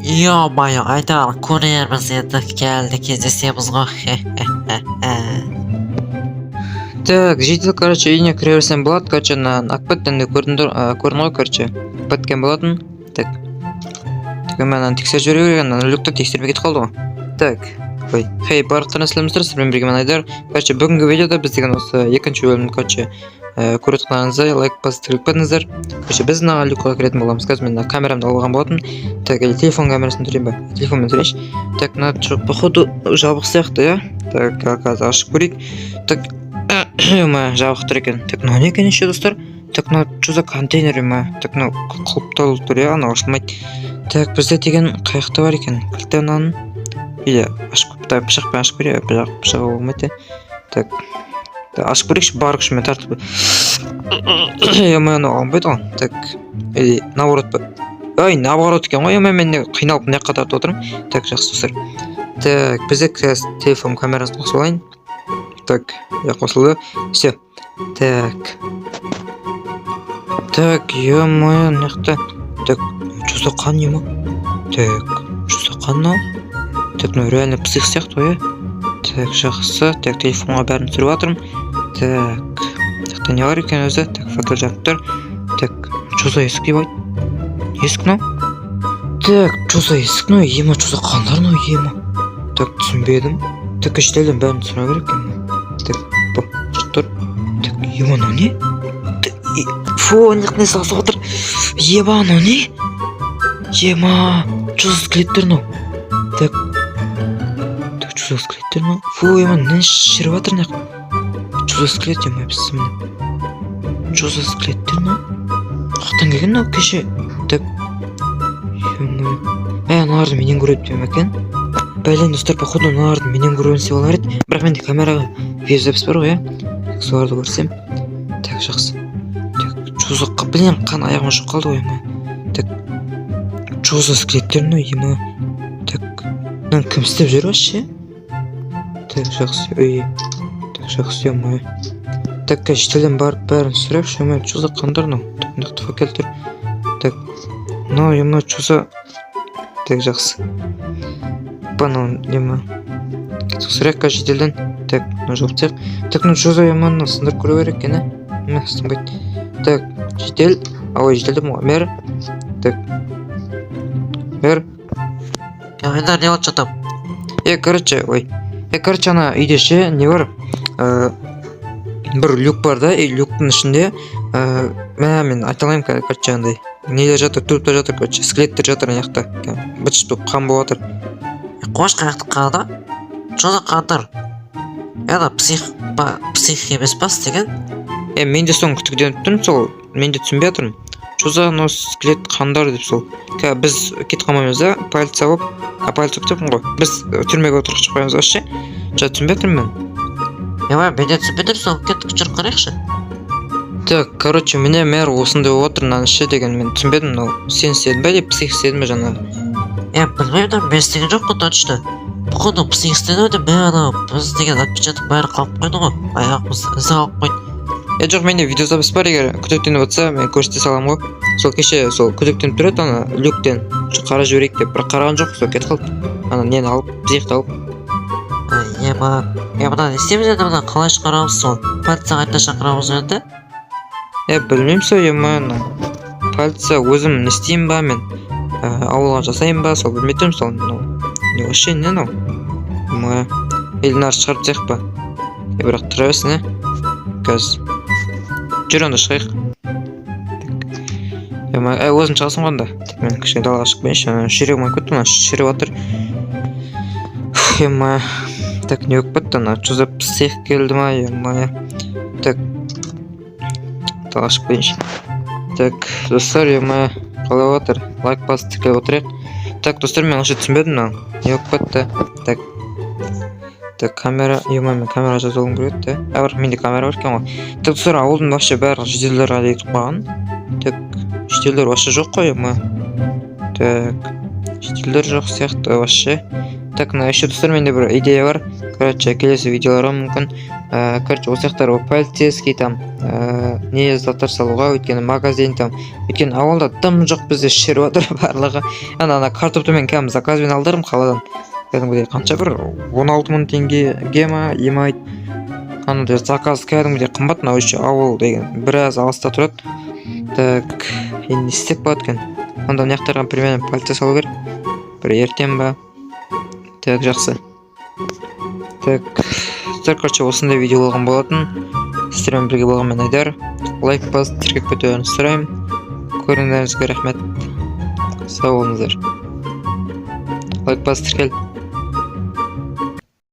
Ё-моё, Айдар, көрерміз енді, келді, кездесеміз ғой. Так, жедел, короче, үйіне кіре берсем болады. Короче, мына Акпет енді көрдіңдер, көрдің ғой, короче. Біткен болатын. Так. Так, мен ананы тексеріп жіберу керек, ана люкті тексермей кетіп қалды ғой. Так. Ой, хей, барлықтарыңа сәлеметсіздер, сіздермен бірге мен, Айдар. Короче, бүгінгі видеода біз деген осы екінші бөлім, короче, көріп отырғандарыңыздай, лайк басып, тіркеліп кетіңіздер. Короче, біз мына люкқа кіретін боламыз. Қазір мен мына камерамды алған болатын. Так, или телефон камерасын түсірейін ба? Телефонмен түсірейінші. Так, мына походу жабық сияқты, иә? Так, қазір ашып көрейік. Так, ма, жабық тұр екен. Так, мынау не екен еще, достар? Так, мынау что за контейнер, ма? Так, мынау құлыптаулы тұр, иә, анау ашылмайды. Так, бізде деген қай жақта бар екен? Кілті мынаның. Или ашып, так, пышақпен ашып көрейік, бірақ пышағы болмайды. Так, ашып көрейікші, бар күшімен тартып. Е, анау алынбайды ғой. Так, или наоборот па? Ой, наоборот екен ғой, е, мен не қиналып мына жаққа тартып отырмын. Так, жақсы, достар. Так, бізде қазір телефон камерасын қосып алайын. Так, иә, қосылды. Все. Так. Так, ё-моё, мына жақта. Так, что за қан, ема? Так, что за қан мынау? Так, мынау реально псих сияқты ғой, иә? Так, жақсы. Так, телефонға бәрін түсіріп жатырмын. Так, мына жақта не бар екен өзі? Так, факел жанып тұр. Так, что за есік деп айт? Есік мынау? Так, что за есік мынау? Ема, что за қандар мынау, ема? Так, түсінбедім. Так, жителден бәрін сұрау керек ема. Так, бұл шығып тұр. Так, ема, мынау не? Так, фу, мына жақта не сасып отыр? Еба, мынау не? Ема, что за скелеттер мынау? Так, так, что за скелеттер мынау? Фу, ема, не шіріп жатыр мына жақта? Что за скелет, ема, бісміллә. Что за скелеттер мынау? Қаяқтан келген мынау кеше? Так, ё-моё. Ә, аналарды менен көреді деп екен. Бәлен, достар, походу мыналарды менен көрген істеп алар еді. Бірақ менде камераға видеозапись бар ғой, иә? Соларды көрсем. Так, жақсы. Так, что за, блин, қан аяғыма шығып қалды ғой, ема. Так, что за скелеттер мынау, ема? Так, мынаны кім істеп жүр вообще? Так, жақсы, ой. Так, жақсы, ё-моё. Так, жителден барып бәрін сұрайықшы, ё-моё, что за қандар мынау? Так, мына жақта факел тұр. Так, мынау, ё-моё, что за. Так, жақсы. Мынау, ема. Сұрайық қазір жителден. Так, мына жауып тастайық. Так, ну что за, ема, мынаны сындырып көру керек екен, ә? Мә, сынбайды. Так, житель. Ой, житель деппін ғой. Мэр. Так. Мэр. Айдар, не болып жатыр? Е, короче, ой. Е, короче, ана үйде ше, не бар? Бір люк бар да, и люктың ішінде мә, мен айта алмаймын, короче, андай нелер жатыр, труптар жатыр, короче, скелеттер жатыр ана жақта. Быт шыт болып қан болып жатыр. Қош, қаяқты қанда? Что за қандар? Ана псих па, псих емес па істеген? Е, мен де соны күдіктеніп тұрмын, сол мен де түсінбей жатырмын. Что за анау скелет қандар деп сол. Қазір біз кетіп қалмаймыз да, полиция болып, а, полиция болып деппін ғой. Біз түрмеге отырғызып қоямыз вообще. Жа, түсінбей жатырмын мен. Ема, мен де түсінбей тұрмын, сол кеттік, жүріп қарайықшы. Так, короче, міне, мэр, осындай болып отыр мынаның іші деген, мен түсінбедім, мынау сен істедің бе или псих істеді ме жаңағы? Е, білмеймін да, мен істеген жоқпын точно. Походу псих істеді ау деймін, мә, анау біз деген отпечаток бәрі қалып қойды ғой, аяғымыз ізі қалып қойды. Е, жоқ, менде видеозапись бар, егер күдіктеніп отырса, мен көрсете саламын ғой. Сол кеше сол күдіктеніп тұр еді ана люктен қарап жіберейік деп, бірақ қараған жоқ, сол кетіп қалды. Ана нені алып, психті алып. Ема, е, мына не істейміз енді, мына қалай шығарамыз сол? Полицияға қайта шақырамыз енді? Е, білмеймін сол, ема, ана полиция өзім не істеймін ба мен? Ауылға жасайын ба, сол білмей тұрмын сол, мынау не вообще, не мынау? Ма, или мынаны шығарып тастайық па? Е, бірақ тұра берсін, иә? Қазір. Жүр онда, шығайық. Ема, ә, өзің шығасың ғой онда. Так, мен кішкене далаға шығып келейінші, ана жүрегім ауырып кетті, мына шіріп жатыр. Ема, так, не болып кетті ана? Что за псих келді ма, ема? Так, далаға шығып келейінші. Так, достар, ема, қалай жатыр? Лайк басып, тіркеліп отырайық. Так, достар, мен вообще түсінбедім, мынау не болып кетті. Так, так, камера, ема, мен камера жазып алуым керек еді, а, бірақ менде камера бар екен ғой. Так, достар, ауылдың вообще барлық жителдер қайда кетіп қалған? Так, жителдер вообще жоқ қой, ема. Так, жителдер жоқ сияқты вообще. Так, мына еще, достар, менде бір идея бар. Короче, келесі видеоларға мүмкін, короче, осы жақтар полицейский там, не заттар салуға, өйткені магазин там, өйткені ауылда дым жоқ бізде, шіріп жатыр барлығы. Ана картопты мен кәдімгі заказбен алдырдым қаладан, кәдімгідей қанша, бір 16 000 теңгеге ма емайт. Анандай заказ кәдімгідей қымбат. Мынау еще ауыл деген біраз алыста тұрады. Так, енді не істеп болады екен онда? Мына жақтарға примерно полиция салу керек бір ертең ба. Так, жақсы. Так, достар, короче, осындай видео болған болатын. Сіздермен бірге болған мен, Айдар. Лайк басып, тіркеліп кетулеріңізді сұраймын. Көргендеріңізге рахмет, сау болыңыздар. Лайк басып, тіркел.